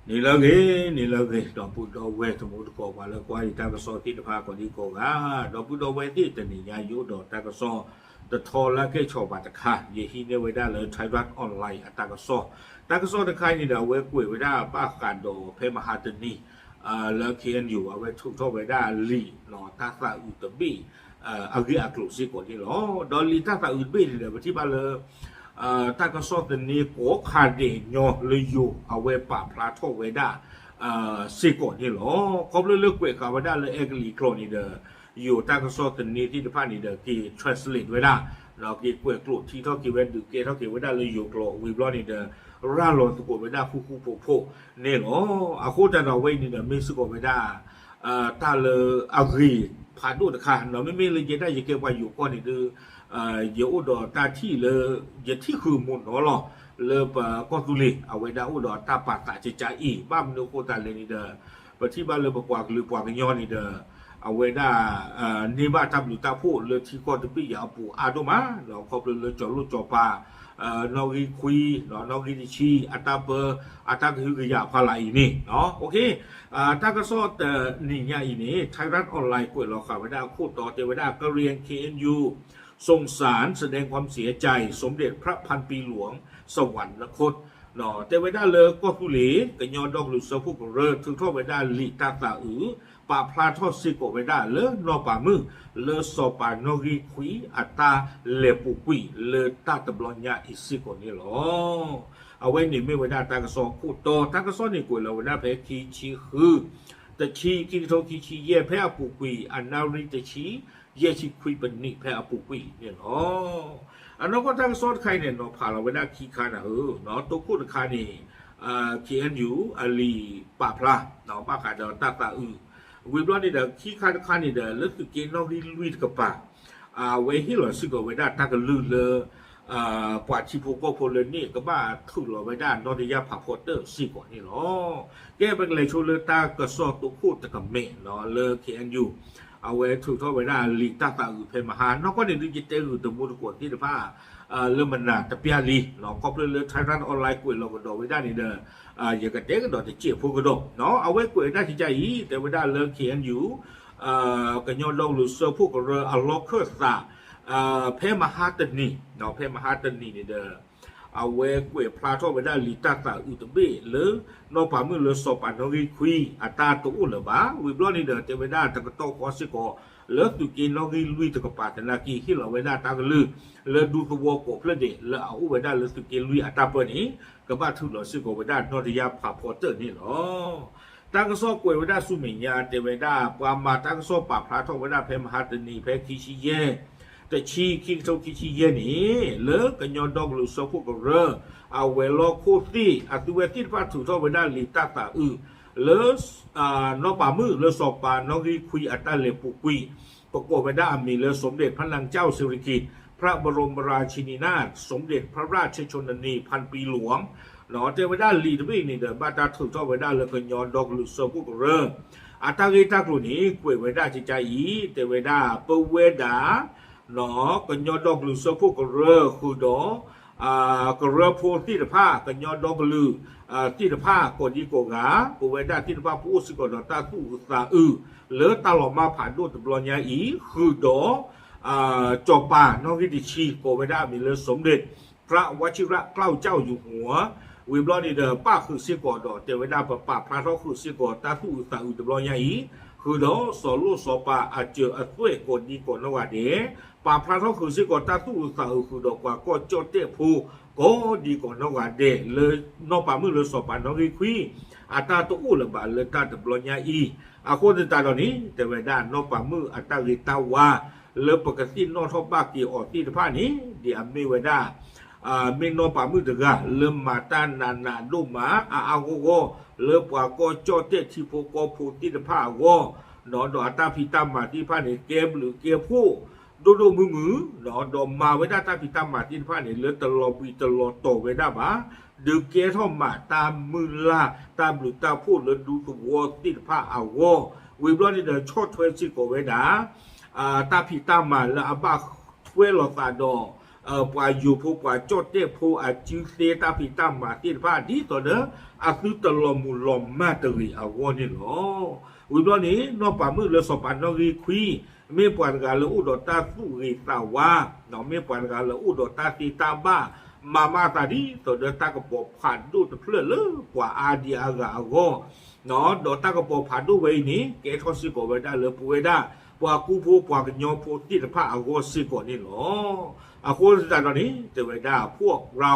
နံၤလၢအဂ့ၤ, နံၤလၢအဂ့ၤ, ဒီပုၢ်ဒီဝဲၢ်တံၤသကိး ပှၤလၢကွၢ်ယတၢ်ကစီၣ်သ့ၣ်တဖၣ်ကိးဒံကိးဂၤ, ဒီပုၢ်ဒီဝဲၢ်သ့ၣ် တနံၤညါယအိၣ်ဒီးတၢ်ကစီၣ် တထီလၢကဲၣ်ဆိးဘၣ်တခါ, ယဟံးန့ၢ်ဝဲဒၣ်လၢ Thairath Online အတၢ်ကစီၣ်, တၢ်ကစီၣ်တခါအံၤန့ၣ်ဒီး အဝဲကွဲးဝဲဒၣ်ဘၣ်ဃးဒီးဖဲမဟါတနံၤ လၢ K N U အဝဲထုးထီၣ်ဝဲဒၣ်လံာ် တၢ်သးအုးတဘ့ၣ် အဂ့ၢ်အကျိၤစ့ၢ်ကီးန့ၣ်လီၤ. ဒီးလံာ်တၢ်သးအုးတဘ့ၣ်န့ၣ်ဒီး ပထံၣ်ဘၣ်လၢ တၢ်ကစီၣ်သန့ကိးခါဒဲးညီလၢယိၤ အဝဲပာ်ဖျါထီၣ်ဝဲဒၣ် စ့ၢ်ကီးန့ၣ်လီၤ. ခီဖျိလၢကွဲးဃာ်ဝဲဒၣ်လၢအဲကလံးကျိာ်န့ၣ်ဒီး ယိၤတၢ်ကစီၣ်သန့သ့ၣ်တဖၣ်န့ၣ်ဒီး က့ၤ translate ဝဲဒၣ်, ဒီးက့ၤကွဲးကျိာ်ထံထီၣ်က့ၤဝဲ ဒုးကဲထီၣ်က့ၤဝဲဒၣ်လၢယိၤကျိာ်ဝံၤဘျီန့ၣ်ဒီး ရၤလီၤသကိးဝဲဒၣ်ဃူဃူဖိးဖိးန့ၣ်လီၤ. အဃိသတးဒီးအဝဲအံၤန့ၣ်ဒီး မ့ၢ်စ့ၢ်ကီးဝဲဒၣ် တၢ်လၢအဂ့ၤဖးဒိၣ်တခါ, မ့မ့ၢ်လၢယဲဒၣ်ယကဲပှၤယိၤကီၢ်န့ၣ်ဒီး ယအိၣ်ဒီးတၢ်ထံၣ်လၢ ယထံၣ်ဃုာ်မုၢ်နီၤလီၤ လၢပကီၢ်သူလ့ၤ အဝဲဒၣ်အိၣ်ဒီးတၢ်ပာ်သးကကါအံၤ, ဘၣ်မနုၤအဃိသတးလဲၣ်န့ၣ်ဒီး ပထံၣ်ဘၣ်လၢပပှၤကလုာ်ပှၤကညီန့ၣ်ဒီး အဝဲဒၣ် န့ၢ်ဘၣ်တၢ်ဘျုးတၢ်ဖှိၣ်လၢထံကီၢ်တဘ့ၣ်ယၤအပူၤအါဒိၣ်မး, ဒီးခီဖျိလၢကၠီၤလိၣ်ကၠီၤပၤ နီၣ်ဂံၢ်ခွံ နီၣ်ဂံၢ်တဆံ အတၢ်ပၢ အတၢ်ကဟုကယာ်ဖီလာ်အံၤန့ၣ်, တၢ်ကစီၣ်တနံၤညါအံၤန့ၣ် Thairath Online ကွဲးလီၤဃာ်ဝဲဒၣ်အခိၣ်တီတဲဝဲဒၣ် กะเหรี่ยง เคเอ็นยู ส่งสารแสดงความเสียใจ สมเด็จพระพันปีหลวง สวรรคต တဲဝဲဒၣ်လၢကီၢ်သူလ့ၤ ကညီဒီကလုာ်စၢဖှိၣ်ကရၢ ထုးထီၣ်ဝဲဒၣ်လံာ်တၢ်သးအုး ပာ်ဖျါထီၣ်စ့ၢ်ကီးဝဲဒၣ်လၢနီၢ်ပၤမုၣ် လၢစီၤပၤနီၣ်ဂံၢ်ခွံ အတၢ်လဲၤပူၤကွံာ်လၢတၢ်တဘျီညါအံၤစ့ၢ်ကီးန့ၣ်လီၤ. အဝဲန့ၣ်မ့ၢ်ဝဲဒၣ်တၢ်ကစီၣ်အခိၣ်တီ, တၢ်ကစီၣ်န့ၣ်ကွဲးလီၤဝဲဒၣ်ဖဲခံဆံဃု တဆံ ခံကထိခံဆံယဲၢ် ဖဲအပူၤကွံာ် အနၣ်ရံၣ်တဆံ ယဲၢ်ဆံခွံပနံး ဖဲအပူၤကွံာ်န့ၣ်လီၤ. အနီၢ်ကီၢ်တၢ်ကစီၣ်တခါအံၤန့ၣ် နီၤဖးလီၤဝဲဒၣ်ခံခါနၤဧၢ, တိခိၣ်တခါန့ၣ် K N U အလံာ်ပာ်ဖျါ ဘၣ်ဃးဒီးတၢ်သးအုး, ဝံၤဘျီန့ၣ်ဒီး ခံခါတခါန့ၣ်ဒီး လၢသုးက့နီၣ်ဂံၢ်လွံၢ်တကပၤ အဝဲဟ့ၣ်လီၤစ့ၢ်ကီးဝဲဒၣ်တၢ်ကလုၢ်လၢ ပှၤထံဖိကီၢ်ဖိလၢန့ၣ် ကဘၣ်ထုးလီၤဝဲဒၣ်နီၣ်တယၢ်ဖးဖီတၢၣ်စ့ၢ်ကီးန့ၣ်လီၤ. ကဲ ပကလဲၤဆိလၢတၢ်ကစီၣ်တိခိၣ်တကမဲာ်လၢ K N U အဝဲထုးထီၣ်ဝဲဒၣ်လံာ်တၢ်သးအုးဖဲမဟါ, နီၢ်ကီၢ်န့ၣ်ဒုး ယတဲဂုာ်တံၤသကိးသ့ၣ်တဖၣ် လၢမနၤတပျၢ်လံ, ခီဖျိလၢ Thairath Online ကွဲးလီၤကဒီးဝဲဒၣ်န့ၣ်ဒီး ယကတဲကဒီးတစဲးဖိကဒီး, အဝဲကွဲးဝဲဒၣ်ကကါအံၤ တဲဝဲဒၣ်လၢ K N U ကညီဒီကလုာ်စၢဖှိၣ်ကရၢအလီၢ်ခၢၣ်သး ဖဲမဟါတနံၤ, ဖဲမဟါတနံၤန့ၣ်ဒီး အဝဲကွဲးဖျါထီၣ်ဝဲဒၣ်လံာ်တၢ်သးအုးတဘ့ၣ်လၢ နီၢ်ပၤမုၣ်လၢစီၤပၤနီၣ်ဂံၢ်ခွံ အတၢ်တအိၣ်လၢၤဘၣ်, ဝံၤဘျီန့ၣ်ဒီး တဲဝဲဒၣ်တကတီၢ်ဃီစ့ၢ်ကီး လၢသုးက့နီၣ်ဂံၢ်လွံၢ်တကပၤသနာ်က့ ဟ့ၣ်လီၤဝဲဒၣ်တၢ်ကလုၢ် လၢဒူသဝီကိးဖျၢၣ်ဒဲး လၢအအိၣ်ဝဲဒၣ်လၢသုးက့လွံၢ်အတၢ်ပၢန့ၣ် ကဘၣ်ထုးလီၤစ့ၢ်ကီးဝဲဒၣ်နီၣ်တယၢ်ဖးဖီတၢၣ်န့ၣ်လီၤ. တၢ်ကစီၣ်ကွဲးဝဲဒၣ်ဆူမဲာ်ညါ တဲဝဲဒၣ် ပှၤမၤတၢ်ကစီၣ်ပာ်ဖျါထီၣ်ဝဲဒၣ်ဖဲမဟါတနံၤ ဖဲခံဆံယဲၢ် တဆံ ခံကထိခံဆံယဲၢ်န့ၣ် လၢကညီဒီကလုာ်စၢဖှိၣ်ကရၢ အဝဲၤလီၢ်ခိၣ်သ့ၣ် အသုဝဲသ့ၣ်တဖၣ်ထုးထီၣ်ဝဲဒၣ်လံာ်တၢ်သးအုး လၢ နီၢ်ပၤမုၣ်လၢစီၤပၤနီၣ်ဂံၢ်ခွံအတၢ်လဲၤပူၤကွံာ်, ပကိးဝဲဒၣ်အမံၤလၢ สมเด็จพระนางเจ้าสิริกิติ์ พระบรมราชินีนาถ สมเด็จพระราชชนนีพันปีหลวง တဲဝဲဒၣ်လံာ်တဘ့ၣ်န့ၣ်ဒီး ဘၣ်တၢ်ထုးထီၣ်ဝဲဒၣ်လၢကညီဒီကလုာ်စၢဖှိၣ်ကရၢ အတၢ်ဂ့ၢ်တၢ်ကျိၤန့ၣ် ကွဲးဝဲဒၣ်ကကါအံၤ တဲဝဲဒၣ် ပဝဲဒၣ် ကညီဒီကလုာ်စၢဖှိၣ်ကရၢ ဃုာ်ဒီး ကရၢဖိသ့ၣ်တဖၣ် ကညီဒီကလုာ် သ့ၣ်တဖၣ်ကိးဒံကိးဂၤ ပဝဲဒၣ်သ့ၣ်တဖၣ် ပအိၣ်စ့ၢ်ကီးဒီးတၢ်သူၣ်အုးသးအုး လၢတၢ်လီၤမၢ်ဖးဒိၣ်တဘျီညါအံၤ ဃုာ်ဒီး စီၤပၤနီၣ်ဂံၢ်တဆံ ကိးဝဲဒၣ်အမံၤလၢ สมเด็จพระวชิระเกล้าเจ้าอยู่หัว ဝံၤဘျီန့ၣ်ဒီး ပၣ်ဃုာ်စ့ၢ်ကီးဒီး တဲဝဲဒၣ် ပပာ်ဖျါထီၣ်ဃုာ်စ့ၢ်ကီးတၢ်သူၣ်အုးသးအုးတဘျီညါအံၤ ဃုာ်ဒီးစီၤလိၣ်စီၤပၤအစၢၤအသွဲၣ်ကိးဒံကိးနီၢ်ဂၤဒဲး ပာ်ဖျါထီၣ်ဃုာ်စ့ၢ်ကီးတၢ်သူၣ်အုးသးအုး ဃုာ်ဒီးပှၤကီၢ်ကၠီၣ်တဲၣ်ဖိ ကိးဒံကိးနီၢ်ဂၤဒဲး လၢနီၢ်ပၤမုၣ်လၢစီၤပၤနီၣ်ဂံၢ်ခွံ အတၢ်တအိၣ်လၢၤဘၣ်လၢတၢ်တဘျီညါအံၤ အဃိသတးဒီးန့ၣ် တဲဝဲဒၣ် နီၢ်ပၤမုၣ်အတၢ်ဂ့ၤတၢ်ဝါ လၢပကသ့ၣ်နီၣ်ထီၣ်ဘၣ်က့ၤအီၤသ့ၣ်တဖၣ်န့ၣ် ဒ်အမ့ၢ်ဝဲဒၣ် မ့ၢ်နီၢ်ပၤမုၣ်တဂၤ လၢမၤတၢ်နးနးဒိၣ်မး အါအါဂီၢ်ဂီၢ် လၢပှၤကီၢ်ကၠီၣ်တဲၣ်ထံဖိကီၢ်ဖိသ့ၣ်တဖၣ်အဂီၢ်, ဒီးအတၢ်ဖံးတၢ်မၤသ့ၣ်တဖၣ်န့ၣ် ကဲဘျုးကဲဖှိၣ် ဒိၣ်ဒိၣ်မုၢ်မုၢ်, ဒီးမၤဝဲဒၣ်တၢ်ဖံးတၢ်မၤသ့ၣ်တဖၣ်န့ၣ် လၢတလီၤဘှံးတလီၤတီၤဝဲဒၣ်ဘၣ်, ဒုးကဲထီၣ်မးတၢ်မုၢ်လၢ် တၢ်ဘျုးတၢ်ဖှိၣ်လၢဒူသဝီသ့ၣ်တဖၣ်အဂီၢ်, ဝံၤဘျီန့ၣ်ဒီး ဆီၣ်ထွဲစ့ၢ်ကီးဝဲဒၣ် တၢ်ဖံးတၢ်မၤလၢအဘၣ်ထွဲလိာ်သးဒီး ပှၤယိၤဖိပှၤကၠီၣ်တဲၣ်ဖိအစုသ့တၢ်ဖံးတၢ်မၤသ့ၣ်တဖၣ် ဒ်သိးဒီး အသုတလီၤမုၢ်လီၤမၢ်တဂ့ၤအဂီၢ်န့ၣ်လီၤ. ဝံၤဘျီန့ၣ် နီၢ်ပၤမုၣ်လၢစီၤပၤနီၣ်ဂံၢ်ခွံ မ့ၢ်ပှၤတဂၤလၢအိၣ်ဒီးတၢ်သူၣ်ဂ့ၤသးဝါ, မ့ၢ်ပှၤတဂၤလၢအိၣ်ဒီးတၢ်သ့တၢ်ဘၣ်, မၤမၤအသးဒ်သိးဒီးတၢ်ကပီၤဖးဒိၣ်တဖျၢၣ်လၢပှၤအါဒံအါဂၤအဂီၢ်, ဒီးတၢ်ကပီၤဖးဒိၣ်ဝဲအံၤန့ၣ် ကဲထီၣ်စ့ၢ်ကီးဝဲဒၣ်လၢပဝဲဒၣ် ပှၤကူဖိပှၤကညီဖိသ့ၣ်တဖၣ်အဂီၢ်စ့ၢ်ကီးန့ၣ်လီၤ. အဃိသတးဒီးန့ၣ် တဲဝဲဒၣ် พวกเรา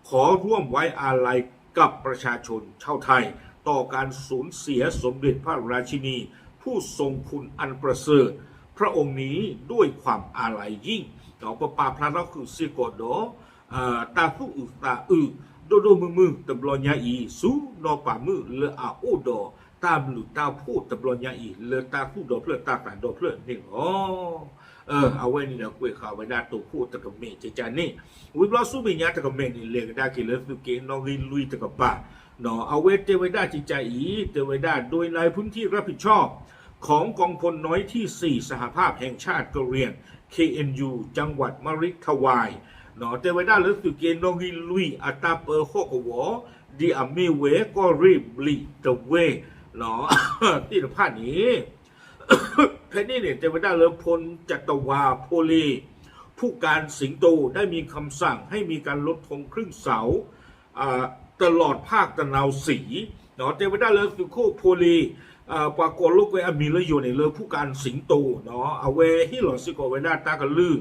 ขอร่วมไว้อาลัยกับประชาชนชาวไทย ต่อการสูญเสียสมเด็จพระราชินีผู้ทรงคุณอันประเสริฐ พระองค์นี้ด้วยความอาลัยยิ่ง ဒီးပပာ်ဖျါထီၣ်ဃုာ်စ့ၢ်ကီးဒီး တၢ်သူၣ်အုးသးအုး ဒိၣ်ဒိၣ်မုၢ်မုၢ်တဘျီညါအံၤ ဆူနီၢ်ပၤမုၣ်လၢအအိၣ်ဒီးတၢ်ဘျုးတၢ်ဖှိၣ်တဘျီညါအံၤ လၢတၢ်သူၣ်ဒီဖျၢၣ်တၢ်သးဒီဖျၢၣ်န့ၣ်လီၤ. အဝဲန့ၣ်ဒီးကွဲးဃာ်ဝဲဒၣ်တိာ်ခိၣ်တကမဲာ်ကကန့ၣ်, ဝံၤဘျီဆူမဲာ်ညါတကမဲာ်န့ၣ် လဲၤကဒါက့ၤလၢသုးက့နီၣ်ဂံၢ်လွံၢ်တကပၤ, အဝဲတဲဝဲဒၣ်ကကအံၤ တဲဝဲဒၣ် โดยนายพื้นที่รับผิดชอบของกองพลน้อยที่สี่ สหภาพแห่งชาติกะเหรี่ยง เคเอ็นยู จังหวัดมะริทวาย တဲဝဲဒၣ်လၢသုးက့နီၣ်ဂံၢ်လွံၢ်အတၢ်ပၢဟီၣ်ကဝီၤ ဒ်အမ့ၢ်ဝဲကီၢ်ရ့ၣ်ဘျံးတဝဲၢ် သ့ၣ်တဖၣ်န့ၣ် ဖဲန့ၣ်န့ၣ် တဲဝဲဒၣ်လၢ พลจัตวา โพเล ผู้การสิงห์โต ได้มีคำสั่งให้มีการลดธงครึ่งเสา ตลอดภาคตะนาวศรี တဲဝဲဒၣ်လၢသုးခိၣ်ဖိလ့ ပှၤကိးလိာ်ကွဲအမံၤလၢယိၤန့ၣ် လၢ ผู้การสิงห์โต အဝဲဟ့ၣ်လီၤစ့ၢ်ကီးဝဲဒၣ်တၢ်ကလုၢ်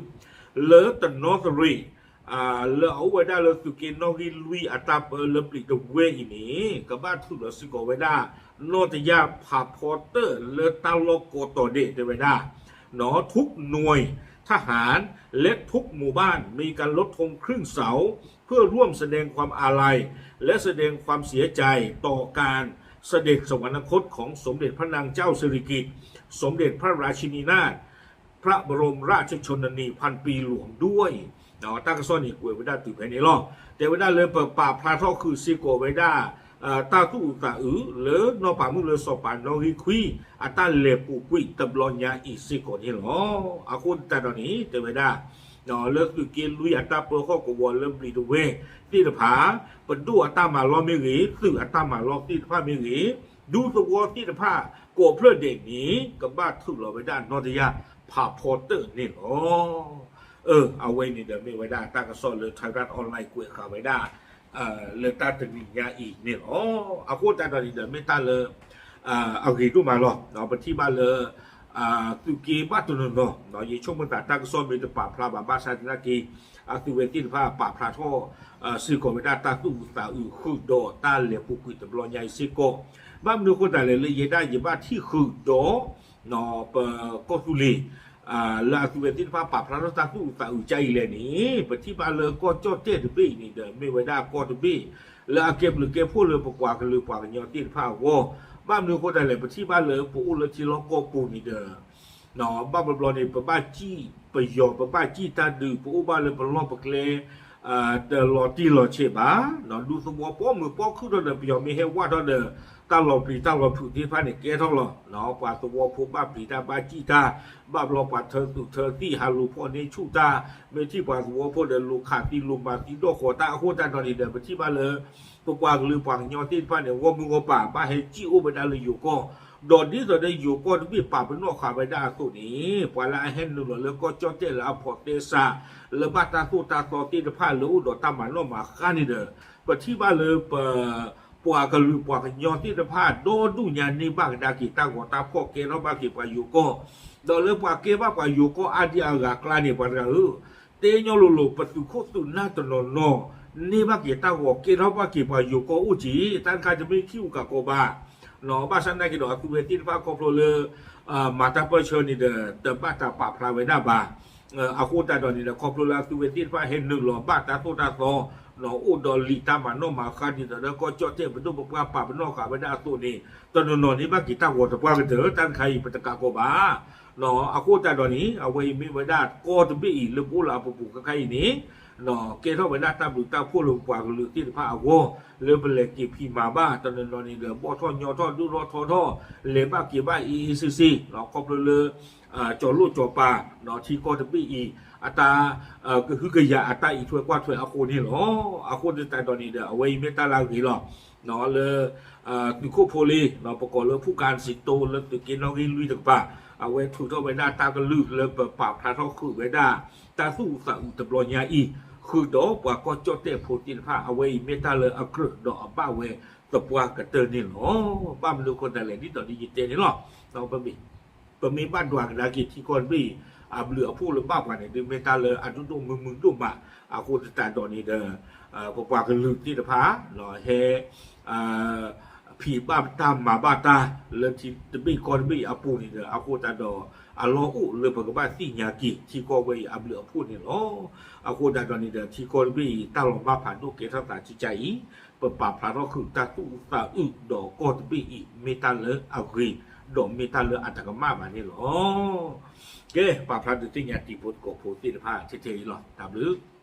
လၢတနီသရံၣ် လၢအအိၣ်ဝဲဒၣ်လၢသုးက့နီၣ်ဂံၢ်လွံၢ်အတၢ်ပၢလၢဘျံးတဝဲၢ်အံၤန့ၣ် ကဘၣ်ထုးလီၤစ့ၢ်ကီးဝဲဒၣ် နီၢ်တယၢ်ဖးဖီတၢၣ်လၢတၢ်လီၢ်ကိးတီၤဒဲး တဲဝဲဒၣ် ทุกหน่วยทหารและทุกหมู่บ้าน มีการลดธงครึ่งเสา เพื่อร่วมแสดงความอาลัย และแสดงความเสียใจต่อการเสด็จสวรรคตของสมเด็จพระนางเจ้าสิริกิติ์ สมเด็จพระราชินีนาถ พระบรมราชชนนีพันปีหลวงด้วย တၢ်ကစီၣ်န့ၣ်ကွဲးဝဲဒၣ်တုၤဖဲန့ၣ်လီၤ. တဲဝဲဒၣ်လၢပပာ်ဖျါထီၣ်ဃုာ်စ့ၢ်ကီးဝဲဒၣ် တၢ်သူၣ်အုးသးအုးလၢနီၢ်ပၤမုၣ်လၢစီၤပၤနီၣ်ဂံၢ်ခွံ အတၢ်လဲၤပူၤကွံာ်တဘျီညါအံၤစ့ၢ်ကီးန့ၣ်လီၤ. အဃိသတးဒီးန့ၣ် တဲဝဲဒၣ် လၢသုးက့လွံၢ်အတၢ်ပၢဟီၣ်ကဝီၤလၢဘျံးတဝဲၢ်သ့ၣ်တဖၣ် ပဒိၣ်အတၢ်မၤလီၢ်မ့ၢ်ဂ့ၤ, သုးအတၢ်မၤလီၢ်သ့ၣ်တဖၣ်မ့ၢ်ဂ့ၤ, ဒူသဝီသ့ၣ်တဖၣ်ကိးဖျၢၣ်ဒဲးန့ၣ် ကဘၣ်ထုးလီၤဝဲဒၣ်နီၢ်တယၢ်ဖးဖီတၢၣ်န့ၣ်လီၤ. အဝဲန့ၣ်ဒီးမ့ၢ်ဝဲဒၣ်တၢ်ကစီၣ်လၢ Thairath Online ကွဲးဃာ်ဝဲဒၣ် လၢတၢ်တနံၤညါအံၤန့ၣ်လီၤ. အဃိသတးဒီးန့ၣ်ဒီးမ့ၢ်တၢ်လၢ အဂ့ၤဒိၣ်မးလီၤ. ပထံၣ်ဘၣ်လၢ သုးက့ဘၣ်တနီၤနီၤ ယဆိကမိၣ်သးတၢ်ကစီၣ်မ့ၢ်တပာ်ဖျါဘၣ် ဘၣ်ဆၣ်သနာ်က့ အသုဝဲသ့ၣ်တဖၣ်ပာ်ဖျါထီၣ် စ့ၢ်ကီးဝဲဒၣ်တၢ်သူၣ်အုးသးအုးဃုာ်ဒီးတၢ်လဲၤပူၤကွံာ်တဘျီညါအံၤစ့ၢ်ကီး, ဘၣ်မနုၤအဃိသတးလဲၣ် လၢယဲဒၣ်ယဘၣ်ထံၣ်ဃုာ်ဒီး ပကီၢ်သူလ့ၤ လၢအသုဝဲသ့ၣ်တဖၣ်ပာ်ဖျါထီၣ်တၢ်သူၣ်အုးသးအုးကါအံၤလဲၣ်န့ၣ် ပထံၣ်ဘၣ်လၢကီၢ်ကၠီၣ်တဲၣ်တဘ့ၣ်အံၤန့ၣ်ဒီး မ့ၢ်ဝဲဒၣ်ကီၢ်တဘ့ၣ် လၢအကဲဘျုးကဲဖှိၣ်လၢပပှၤကလုာ်ပှၤကညီသ့ၣ်တဖၣ်အဂီၢ်, ဘၣ်မနုၤအဃိသတးလဲၣ် ပထံၣ်ဘၣ်လၢပအိၣ်လၢထံလီၢ်ကီၢ်ပူၤန့ၣ်ဒီး ဘၣ်ဘျီဘျီန့ၣ် ပဘၣ်စံၣ်ပယီၤ ပဘၣ်စံၣ်တၢ်ဒုး ပအိၣ်ဘၣ်လၢပလီၢ်ပကျဲ တလီၤတံၢ်လီၤဆဲးဘၣ်, ဒူသဝီပိာ်မုၣ်ပိာ်ခုၣ်ထီၣ်ဒီး ပယီၤမ့ၢ်ဟဲဝၢ်ထီၣ်ဒီး တၢ်လီၤပျံၤတၢ်လီၤဖုးသ့ၣ်တဖၣ်န့ၣ်ကဲထီၣ်လီၤ. ပှၤသဝီဖိဘၣ်ပျံၤတၢ်ဘၣ်စံၣ်တၢ်, ဘၣ်ဘျီပှၤထၢသုးထၢသံၣ် ဟးလူၤဖီၣ်န့ၢ်ဆူၣ်တၢ်, မ့ၢ်ထံၣ်ပှၤသဝီဖိဒီး လူၤခးသံလူၤမၤသံဒီၣ်ဃီၤတၢ်အဃိသတးဒီးန့ၣ်ဒီး ပထံၣ်ဘၣ်လၢ ပပှၤကလုာ်ပှၤကညီသ့ၣ်တဖၣ်န့ၣ် ဂီၢ်မုၢ်ဂီၢ်ပၤ ဘၣ်ဟဲစံၣ်အိၣ်ဝဲဒၣ်လၢယိၤကီၢ်, ဒီးဒ်သိးဒီးယိၤကီၢ်တဘ့ၣ်ပာ်ပနီၣ်ဃာ်ဝဲဒၣ်အသိးန့ၣ် ပှၤလၢအဟဲနုာ်လီၤလၢကီၢ်ကၠီၣ်တဲၣ်လၢအဖိးသဲစး လၢဘၣ်တၢ်သိၣ်တၢ်သီသ့ၣ်တဖၣ်လၢအိၣ်ဒီးတၢ်မၤနီၣ်မၤဃါန့ၣ်ဒီး ပထံၣ်ဘၣ်လၢပ ပှၤကလုာ်ပှၤကညီသ့ၣ်တဖၣ် ဒီဒူၣ်ညါန့ၢ်ဘၣ်ကဒါက့ၤတၢ်ဂီၤတၢ်ဖီၣ် ကဲထီၣ်ဘၣ်က့ၤပှၤယိၤကီၢ်, ဒီးလၢပှၤကဲဘၣ်ပှၤယိၤကီၢ်အါဒံအါဂၤအကျါန့ၣ် ပှၤတဂၤဧၢ, တဲညီလိၤလိၤ ပသုးခိၣ်သုးနၢ်တနီၤနီၤ န့ၢ်ဘၣ်က့ၤတၢ်ဂီၤ ကဲထီၣ်ဘၣ်က့ၤပှၤယိၤကီၢ်အိၣ်က့ၤ တၢ်တခါတမ့ၢ်ခံဂုၤကးကီးဘၣ်. ဘၣ်ဆၣ်သနာ်က့ဒီး အသုဝဲသ့ၣ်တဖၣ်ခီဖျိလၢ မၤတၢ်ပၢၢ်ဆၢန့ၣ်ဒီး တဘၣ်တၢ်ပာ်ဖျါဝဲဒၣ်ဘၣ်. အဃိသတးဒီးန့ၣ်ဒီး ခီဖျိလၢအသုဝဲသ့ၣ်တဖၣ်ဟဲနုာ်လီၤဘၣ်တၢ်သိၣ်တၢ်သီ အိၣ်ဒီးလံာ်တၢ်မၤနီၣ်မၤဃါဒ်သိးဒီး ကီၢ်ကၠီၣ်တဲၣ်ပဒိၣ်ပပှၢ်ပာ်ပနီၣ်ဃာ်ဝဲဒၣ်အသိးန့ၣ် တနီၤနီၤန့ၢ်ဘၣ်က့ၤတၢ်ဂီၤတပှၢ်ကတၢၢ် တၢ်တခါအံၤပတကးကီးဘၣ်. အဃိသတးဒီးန့ၣ် အဝဲအံၤမ့ၢ်ဝဲဒၣ်ကီၢ်တဘ့ၣ်အံၤ လၢပအိၣ်လၢအပူၤပူၤခါခါအံၤန့ၣ် ကဲထီၣ်ဝဲဒၣ်တၢ်ဘျုးတၢ်ဖှိၣ်လၢပပှၤကလုာ်သ့ၣ်တဖၣ်အဂီၢ် လၢပလဲၤက့ၤဖံးမၤဘၣ် တနီၤနီၤန့ၣ်ဒီး ဘီၣ်ထီၣ်ညီထီၣ်ဒိၣ်ထီၣ်ထီထီၣ် လဲၤဘၣ်က့ၤဘၣ်အ့အ့စ့စ့ ခီဖျိလၢ ကၠီၤလိၣ်ကၠီၤပၤ ထံကီၢ်တဘ့ၣ်အံၤ အတၢ် ကဟုကယာ်အတၢ်အံးထွဲကွၢ်ထွဲအဃိန့ၣ်လီၤ. အဃိသတးဒီးန့ၣ်ဒီး အဝဲအံၤမ့ၢ်တၢ်လၢအဂ့ၤလီၤ. လၢ သုးခိၣ်ဖိလ့ ပကိးလၢဖူၣ်ကါစံးတိလၢသုးက့နီၣ်ဂံၢ်လွံၢ်တကပၤ အဝဲထုးထီၣ်ဝဲဒၣ်တၢ်ကလုၢ်လၢပပာ်ဖျါထီၣ်ဃုာ်ဝဲဒၣ် တၢ်သူၣ်အုးသးအုးတဘျီညါအံၤ ဃုာ်ဒီးပှၤကီၢ်ကၠီၣ်တဲၣ်ဖိသ့ၣ်တဖၣ် အဝဲအံၤမ့ၢ်တၢ်လၢအကြၢးဒီးအဘၣ်ဝဲသပှၢ်ကတၢၢ်န့ၣ်လီၤ. ဘၣ်မနုၤအဃိသတးလဲၣ် ဒ်သိးဒီးယတဲန့ၣ်လီၤ. ပမ့ၢ်ဘၣ်ဒွးကဒါက့ၤထံကီၢ်တဘ့ၣ်အံၤ အဘျုးအဖှိၣ်လၢဘၣ်ပှၤန့ၣ် ဒုးမ့ၢ်တၢ်လၢအဒိၣ်ဒိၣ်မုၢ်မုၢ်ဒိၣ်မး အဃိသတးဒီးန့ၣ်ဒီး ပပှၤကလုာ်သ့ၣ်တဖၣ် ဟဲ ဖံးဘၣ်တၢ်မၤဘၣ်တၢ် လၢထံတဘ့ၣ်ကီၢ်တဘ့ၣ်အံၤအပူၤန့ၣ်ဒီး အဃိသတးဒီး အလီၢ်အိၣ်လၢပကဘၣ်သ့ၣ်ညါက့ၤ ထံကီၢ်ဝဲအံၤအဘျုးအဖှိၣ်န့ၣ်လီၤ. အဃိသတးဒီးန့ၣ်ဒီး ထံကီၢ်တဘ့ၣ်အံၤ တၢ်လီၤမၢ်ဖးဒိၣ်ကဲထီၣ်သးကကါအံၤ ပပာ်ဖျါထီၣ်ဃုာ်တၢ်သူၣ်အုးသးအုးဒီးကီၢ်တဘ့ၣ်အံၤ မ့ၢ်တၢ်လၢအဂ့ၤ ဒီးမ့ၢ်တၢ်လၢအတကမၣ်ဘၣ်န့ၣ်လီၤ. ကဲ ပာ်ဖျါဒုးသ့ၣ်ညါတံၤဖိသကိးဖိသ့ၣ်တဖၣ်ထဲထဲအံၤလီၤ. တၢ်ဘျုး